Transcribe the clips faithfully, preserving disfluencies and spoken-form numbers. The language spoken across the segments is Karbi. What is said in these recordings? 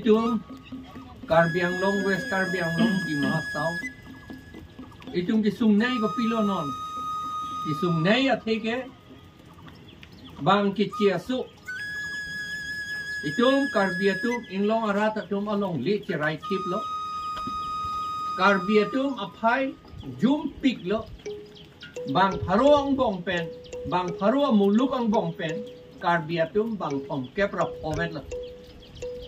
Itum Karbi Anglong, West Karbi Anglong, Dima Hasao. Itum kesungnei kopilo non? Kesungnei atheke bang keche aso. Itum Karbi atum inglong arat atum alongle cheraithiplo. Karbi atum aphai jumpiklo. Bang pharo angbong pen, bang pharo amuluk angbong pen, Karbi atum bang thomkep ra phovetlo.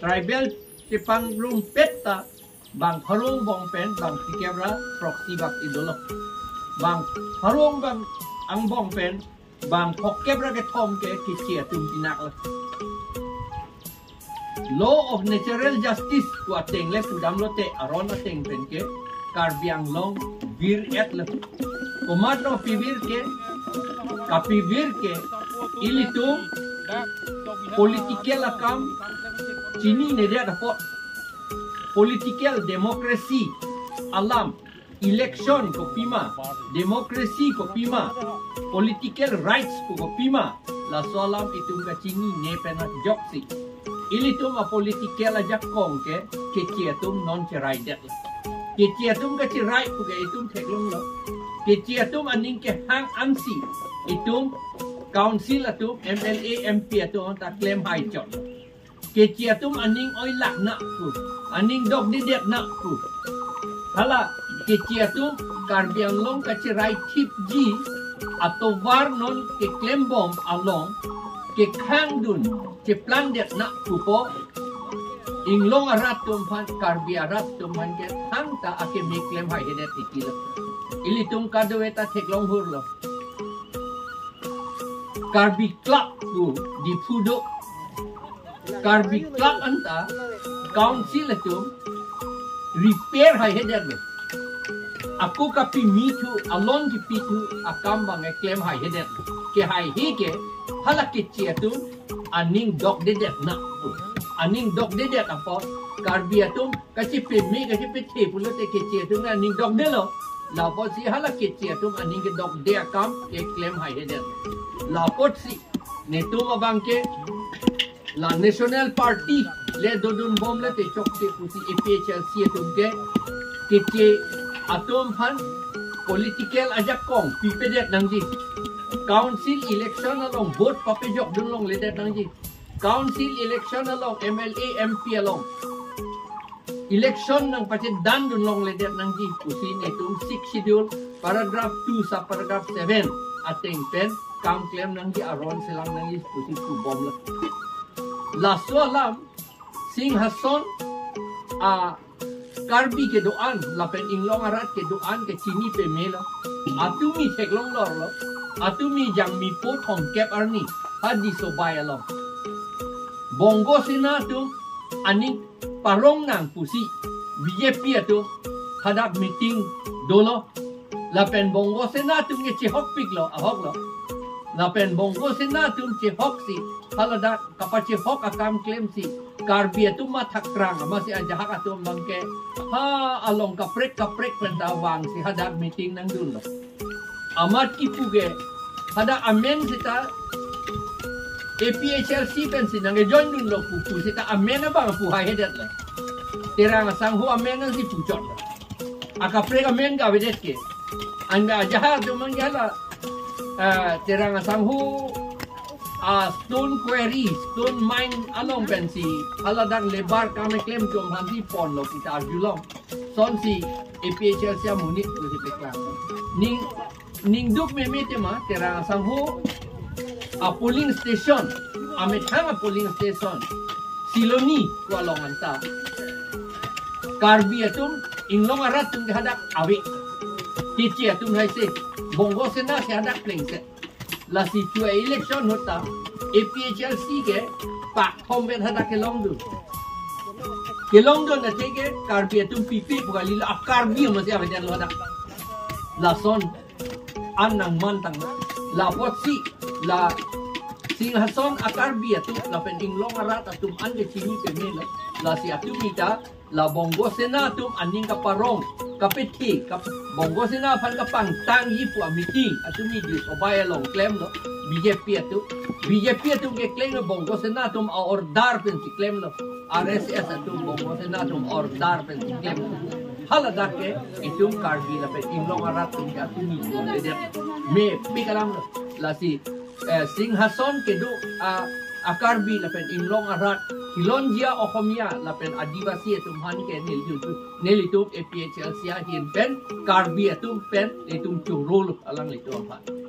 Tribal chepangrumpet ta bang pharo angbong pen bang phlikep ra throksi bak-si dolo. Bang pharo angbong, angbong pen bang phokep ra kethom ke keche atum tinaklo. Law of natural justice pu ateng le pudamlote aron ateng pen ke Karbi Anglong vir-etlo. Komatlo pivir ke? Kapivir ke ilitum political akam chininedet apot, political democracy alam, election kopima, democracy kopima, political rights pu kopima, laso alam itum kachinine pen ajoksi ilitum apolitical ajakong ke keche atum non cheraidetlo. Keche atum kacherai pu ke itum theklonglo. Keche atum aning kehang ansi itum council atum, M L A, M P atum ta klemhai chotlo. Keche atum aning oilak nang pu, aning dokdedet nang pu. Hala keche atum Karbi Anglong kacheraithipji atovar non keklembom along kekhangdun cheplandet nang pupo, inglong arat atum aphan, Karbi arat atum aphan ke thangta akeme klemhaihedet ikilo. Ilitum kadokave ta theklong hurlo. Karbi Club pu Diphu do. Karbi Club anta council atum repair haihedetlo. Ako kapimithu, alon kipithu akam bang klemhaihedet. Kehaihe ke hala keche atum aning dokdedet nang pu. Aning dokdedet apot Karbi atum kachepeme, kachepethe pulote keche atum aning dokdetlo. Lapotsi hala keche atum aning kedokde akam ke klemhaihedet. Lapotsi netum abang ke la National Party le dodunbomlote chokche pusi A P H L C atum ke keche atum aphan political ajakong pipedet nangji. Council election along vote papejokdun longledet nangji. Council election along, M L A, M P along election nangpachedandun longledet nangji pusi netum Sixth Schedule paragraph two sub paragraph seven ateng pen kam klem nangji, aron selam nangji pusi pubomlo. Laso alam Singhason a Karbi kedo-an lapen inglong arat kedo-an ke chini pemelo. Atumi theklong lorlo. Atumi Jangmipo thomkep arni ha Disobai along Bongo Sena atum aning parong nang pusi B J P atum hadak meeting dolo. Lapen Bongo Sena atum ke chehokpiklo, ahoklo. Lapen Bongo Sena atum chehoksi haladak kapachehok akam klemsi Karbi atum mathak krang, amatsi ajahak atum abang ke ha along kaprek kaprek pen ta vangsi hadak meeting nangdunlo. Amat kipu ke hadak amen seta A P H L C pensi nangkejoindunlo pu, pu seta amen abang pu haihedetlo. Terang asangho amen nangsi puchotlo. Akaprek amen kavedet ke. Anke ajahak atum abang ke hala, ah, Terang asangho, ah, stone quarry, stone mine along pensi haladak labour kam keklem atum aphansi ponlo kita arjulong. Sonsi A P H L C amonit pusi peklang. Ning, ningduk meme tema Terang asangho a polling station, amethang a polling station Siloni pu along anta Karbi atum, inglong arat atum ke hadak ave. Keche atum haise, Bongo Sena si hadak plengset. Lasi chua election ahut ta A P H L C ke pak thomvet hadak kelongdun. Kelongdun atheke Karbi atum pipe pu kalilo, a Karbi amatsi avedetlo hadak. Lason an nangmantang. Lapotsi la Singhason a Karbi atum lapen inglong arat atum an ke chini pemelo. Lasi atumi ta la Bongo Sena atum aning kaparong, kapethe, kap-, Bongo Sena aphan kapangtangji pu a meeting atumi Disobai along klemlo, B J P atum. B J P atum ke klemlo, Bongo Sena atum a order pensi klemlo. R S S atum, Bongo Sena atum order pen keklem. Haladak ke itum Karbi lapen Inglong arat atum ke atum ni atum ledet. Mepik alam lo. Lasi, eh, Singhason kedo a, a Karbi lapen Inglong arat, Khilonjia Ohomia lapen Adivasi atum aphan ke nelitum, nelitum A P H L C ahin pen Karbi atum pen nelitum choro lo alanglitum aphan.